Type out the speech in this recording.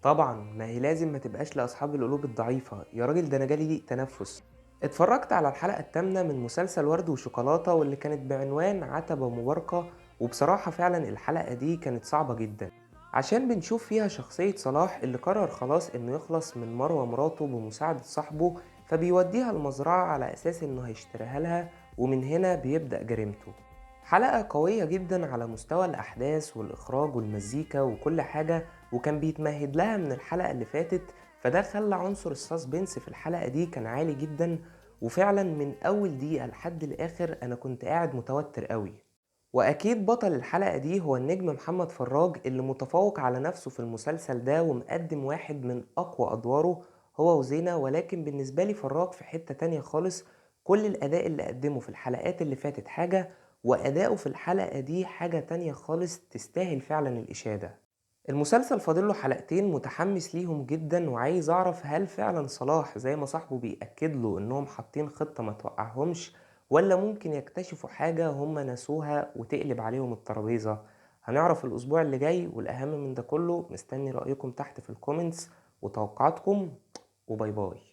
طبعا ما هي لازم ما تبقاش لأصحاب القلوب الضعيفة يا راجل، ده أنا جالي ضيق تنفس. اتفرجت على الحلقة الثامنة من مسلسل ورد وشوكولاتة واللي كانت بعنوان عتبة مباركة، وبصراحة فعلا الحلقة دي كانت صعبة جدا عشان بنشوف فيها شخصية صلاح اللي قرر خلاص انه يخلص من مروة مراته بمساعدة صاحبه، فبيوديها المزرعة على اساس انه هيشتريها لها، ومن هنا بيبدأ جريمته. حلقة قوية جدا على مستوى الأحداث والإخراج والمزيكا وكل حاجة، وكان بيتمهد لها من الحلقة اللي فاتت، فده خلى عنصر ال suspense في الحلقة دي كان عالي جدا، وفعلا من أول دقيقة لحد الآخر أنا كنت قاعد متوتر قوي. وأكيد بطل الحلقة دي هو النجم محمد فراج اللي متفوق على نفسه في المسلسل ده ومقدم واحد من أقوى أدواره هو وزينة، ولكن بالنسبة لي فراج في حتة تانية خالص. كل الأداء اللي قدمه في الحلقات اللي فاتت حاجة، وأداؤه في الحلقة دي حاجة تانية خالص تستاهل فعلا الإشادة. المسلسل فاضل له حلقتين متحمس ليهم جدا، وعايز أعرف هل فعلا صلاح زي ما صاحبه بيأكد له إنهم حاطين خطة ما توقعهمش، ولا ممكن يكتشفوا حاجة هم نسوها وتقلب عليهم الترابيزة. هنعرف الأسبوع اللي جاي، والأهم من ده كله مستني رأيكم تحت في ال comments وتوقعاتكم، و bye bye.